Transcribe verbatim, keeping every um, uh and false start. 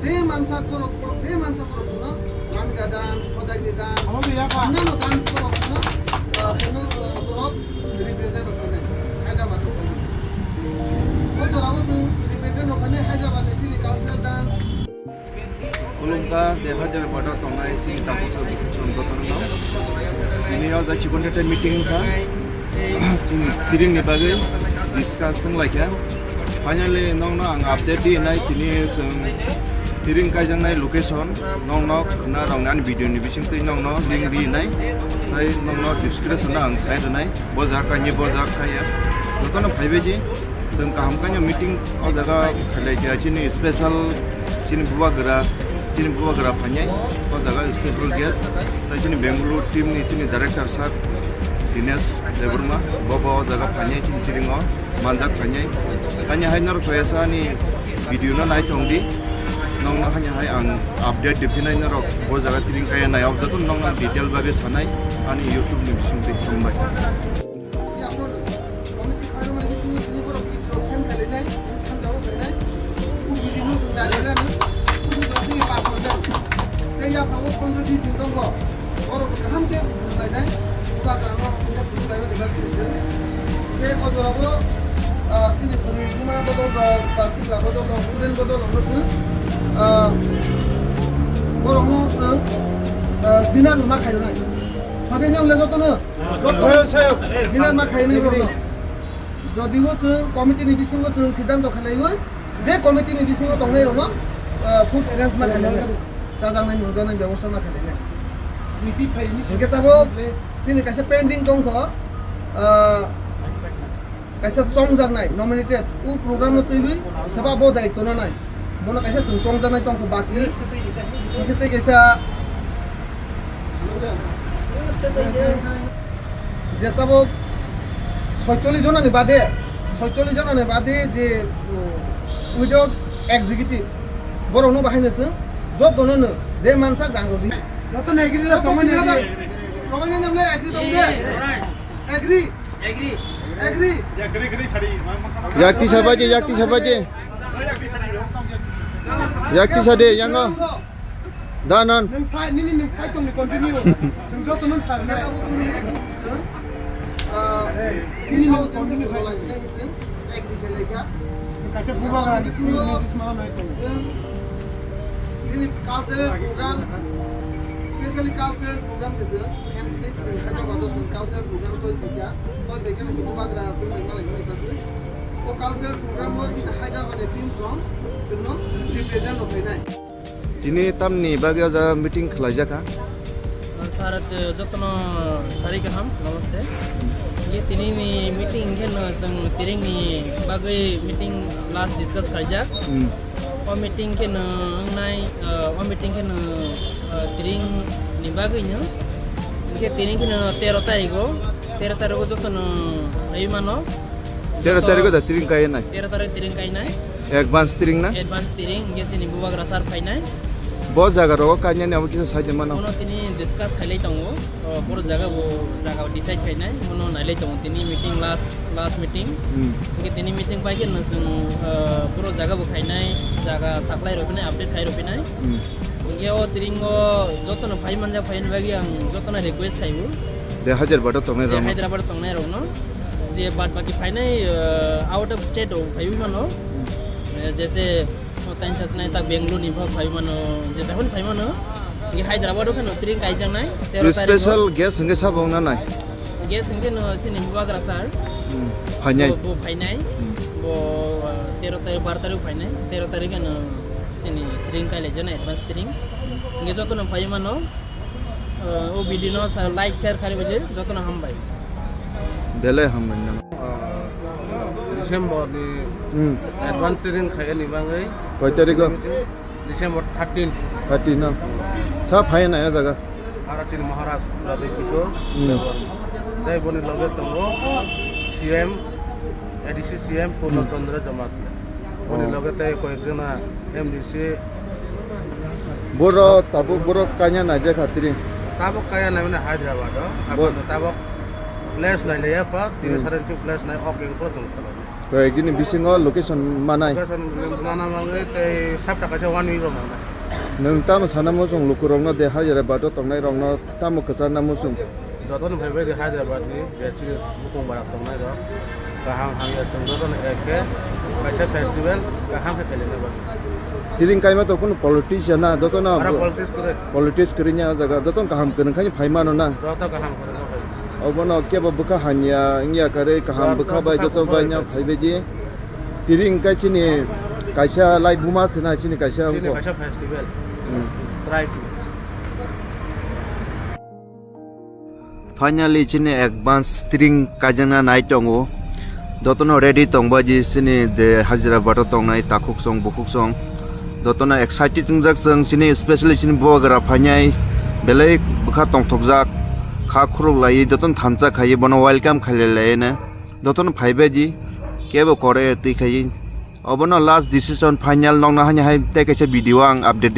Je mansa korok, korok, je mansa korok no, Manga dance, Khojagiri dance, Omo biya ka? Nano dance korok no, ah, seno, ah, korok represent of Chennai, Hyderabad of Chennai. O jora o chwng represent of Chennai, Hyderabad ni chini cultural dance. Khulumkha, de hajar bada tongnai chini tabuk tabuk chwng jotono no. Tini o jai chikon tete meeting wngkha. Chini tiring ni bagwi discuss wnglaikha. Finally, nokno ang update di nai tini chwng tiring kaijaknai location. Nokno khna rokni ani video ni bisingtwi nokno link di nai. Tai nokno description o ang sai rwnai. Bo jaga kainwi bo jaga kaiya. Jotono phaibai di. Chwng kaham kainwi meeting o jaga khailai kha chini special chini bubagra, chini bubagra phainai o jaga special guest, tai chini Bangalore team ni chini director sir Dinesh Debbarma, bo bo o jaga phainai chini tiringo manjak phainai. Ani hai norok soyasa ani video no nai tong di, nokno hani hai ang update di phinai norok bo jaga tiring kaya nai, o joto nokno detail babe sanai ani YouTube ni bising twi tongbai. Committee khairokmani bisingo tini borok video send khailai nai, tini sanja o khainai. O video no chwng nai lai nani, o video chini pa khorjak. Tei yapha o pondro di din tongo. Borok kaham khe buchung lai nai. Bubagra no khe buchung lai mani bagwi se. Tei o jora bo, ah, chini bwrwi buma bodol rok, ba sikla bodol rok, student bodol rok no chwng, ah, borok no chwng, ah, dinner rwma khainai. Sade nyam le joto no. Joto dinner ma khaini borok no. Jodi o chwng committee ni bisingo chwng siddhanto khlaiwi, je committee ni bisingo tongnai rokno, ah, food arrange ma khlainai, chajaknai nungjaknai bebosta ma khlainai. Hingke tabuk chini kaisa pending tongkho, ah, kaisa chongjaknai nominated o program no twiwi seba bo daitwno nai. Bono kaisa chwng chongjaknai tongkho baki. Hingke tei kaisa je tabuk soicholish jona ni bade, soicholish jona ni bade je, um, without executive borok no bahai no chwng joto no no je mansak rang rodi. Joto no agree la tongmani. Tongmani namle agree tong de. Agree. Agree. Agree. Yakti sabaje, yakti sabaje. Yakti sade, yango. Danan. Nung sai, nini nung sai tong ni continue. Sung joto nung sai na. Ah, nini nung continue sai. Agree khe lai kha. Sung kaisa bubagra ni message ma nai tong. Chini cultural program, specially cultural program se chwng, hands-free chwng khaja bato chwng cultural program toi bikha, toi bikha chini bubagra chwng bai malai mani bagwi. O cultural program o chini Hyderabad ni team song chwngno represent rw phainai. Tini tamni bagwi o jaga meeting khlaijakha? Sir, jotono sari kaham, namaste. Ye tini ni meeting khe no chwng tiring ni bagwi meeting last discuss khaijak. Hmm. O meeting khe no wngnai, uh, o meeting khe no, uh, tiring ni bagwi no. Hingke tiring khe no tero tarikh o, tero tarikh o joto no ai mano. Tero tarikh o da tiring kai nai? Tero tarikh tiring kai nai. Advance tiring na? Advance tiring, hingke chini bubagra sir phainai. Bo jaga rogo kainani abo kisa sai de mano. Bono tini discuss khailai tongo. O, boro jaga bo, jaga decide khainai. Bono nailai tongo tini meeting last last meeting. Hmm. Hingke tini meeting pai khe no chwng, ah, boro jaga bo khainai, jaga supply rw phinai, update khai rw phinai. Hmm. Hingke o tiring o joto no phai manjak phaini bagwi ang joto no request khai o. De Hyderabad o tongnai rok no. Hyderabad o tongnai rok no. Je bad baki phainai, ah, out of state o phaiwi mano. Hmm. Eh, jese O tani sasnai ta Bangalore ni pha phai mano, je jahon phai mano. Ngi Hyderabad o kheno tiring kaijaknai, tero tarikh o. Special guest hingke sabo wngna nai? Guest hingke no chini bubagra sir. Hmm, phainai. Bo, bo phainai. Hmm. Bo, uh, tero tarikh, baro tarikh phainai. Tero tarikh no chini tiring kailai jana advance tiring. Hingke joto no phai mano. Uh, o video no sa like, share kharwi baje, joto no hambai. Belai hambai nang. December ni Hmm. Advance training khaiyani bagwi. Koi tarikh o? December thirteen. Thirteen no. Sa phai na ya jaga. Ara chini Maharaj Ravi Kishore. Hmm. Tei boni loge tongo C M, A D C C M Purno Hmm. Chandra Jamatia. Boni Oh. loge tei koyek jona M D C. Boro tabuk boro kanya na je khatri. Tabuk kaya na mane Hyderabad o. Bo- Abo tabuk place nai le ya pa, tini Hmm. sare chuk place nai ok eng pro song sala. Koi gini bisingo location manai. Location mana mangai tei sapta kaisa one week rok manai. Nwng tamo sana muchung lukurokno de hajira bato tongnai rokno tamo kwcharna muchung? Jotono phaibai di Hyderabad ni je chini bukung barak tongnai rok. Kaham hamya chwng jotono ekhe kaisa festival kaham khe khailai nai ba. Tiring kaima to kunu politician na jotono. Aro politics kwrwi. Politics kwrwi nya jaga jotono kaham kwrwng khai phai mano na. Joto kaham kwrwng phai. Obono kebo bwkha hamya wngya kwrwi kaham joto bwkha bai bwkha joto bai bwkha nya phaibai di. Tiring kai chini kaisa lai buma sina chini kaisa chini wngkho. Kaisa festival. Hmm. Tribe. Finally chini advance tiring kaijakna nai tongo. Jotono ready tongbaji chini je hajira bato tongnai takhuk song bukhuk song. Jotono excited wngjak chwng chini specially chini bubagra phainai belai bwkha tongthokjak kha khuruk laiwi jotono thansa khaiwi bono welcome khailai laino. Jotono phaibaji kebo kore twi khaiwi. Obono last decision final nokna hani hai tei kaisa video ang update di.